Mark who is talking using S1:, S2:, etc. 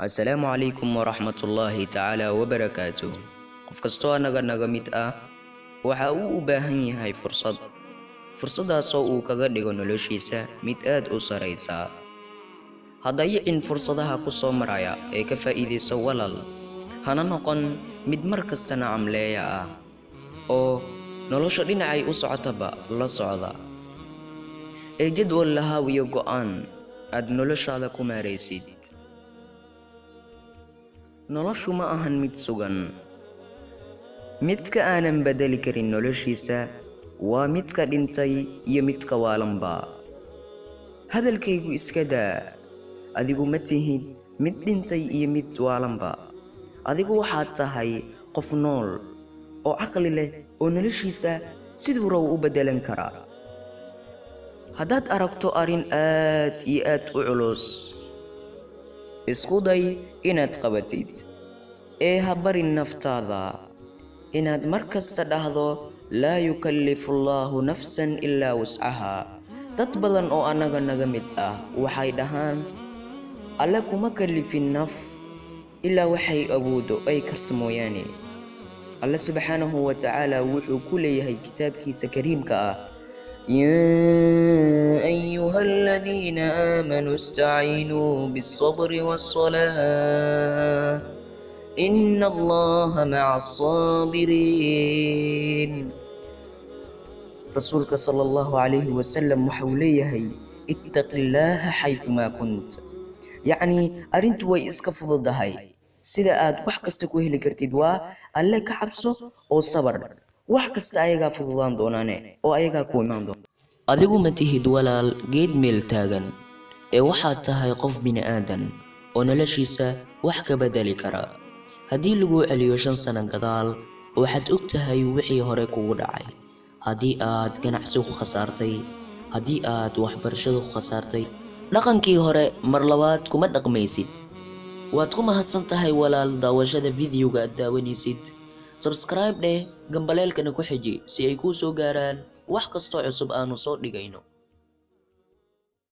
S1: Assalaamu calaykum waraxmatullaahi tacaala wabarakaatuh. Qof kastoo annaga naga mid ah waxa uu u baahan yahay fursad, fursaddaasoo uu kaga dhigo noloshiisa mid aad u saraysa. Ha dayicin fursadaha ku soo maraya ee ka faa'iidayso, walaal. Hana noqon mid mar kasta nacamleeya ah oo nolosha dhinacay u socotaba la socda, ee jadwal lahaw iyo go'aan aad noloshaada ku maaraysid. Noloshu ma ahan mid sugan. Midka aanan bedeli karin noloshiisa waa midka dhintay iyo midka waalanba. Hadalkaygu iska daa, adigu ma tihid mid dhintay iyo mid waalanba. Adigu waxaad tahay qof nool oo caqli leh oo noloshiisa siduu rabo u beddelan karaa. Haddaad aragto arrin aad iyo aad u culus, isku day inaad qabatid, ee ha barin naftaada inaad mar kasta dhahdo "Laa yukallifu Allaahu nafsan ilaa wuscahaa." Dad badan oo annaga naga mid ah waxay dhahaan, "Alle kuma kallifin naf ilaa waxay awooddo ay karto mooyaane." Alle subxaanahu wa tacaala wuxuu ku leeyahay kitaabkiisa kariimka ah: "Yaa ayuha aladiina aamanuu istaciinuu bisabri wassalaa, ina Allaha maca assaabiriin." Rasuulka sala Allahu calayhi wasalam waxa uu leeyahay: "Ittaqi Illaaha xaythumaa kunt." Yacnii, arrintu way iska fududahay. Sida aad wax kasta ku heli kartid waa Alle ka cabso oo sabar. Wax kasta ayagaa fududaan doonaane oo ayagaa ku imaan doona. Adigu ma tihid, walaal, geed meel taagan, ee waxaad tahay qof bini'aadan oo noloshiisa wax ka bedeli kara. Haddii laguu celiyo 5 sano gadaal, waxaad og tahay wixii hore kugu dhacay. Haddii aad ganacsi ku khasaartay, haddii aad waxbarashada ku khasaartay, dhaqankii hore mar labaad kuma dhaqmaysid. Waad ku mahadsan tahay, walaal, daawashada videoga aad daawanaysid. Subscribe dheh, gambaleelkana ku xiji si ay kuu soo gaaraan wax kastoo cusub aanu soo dhigayno.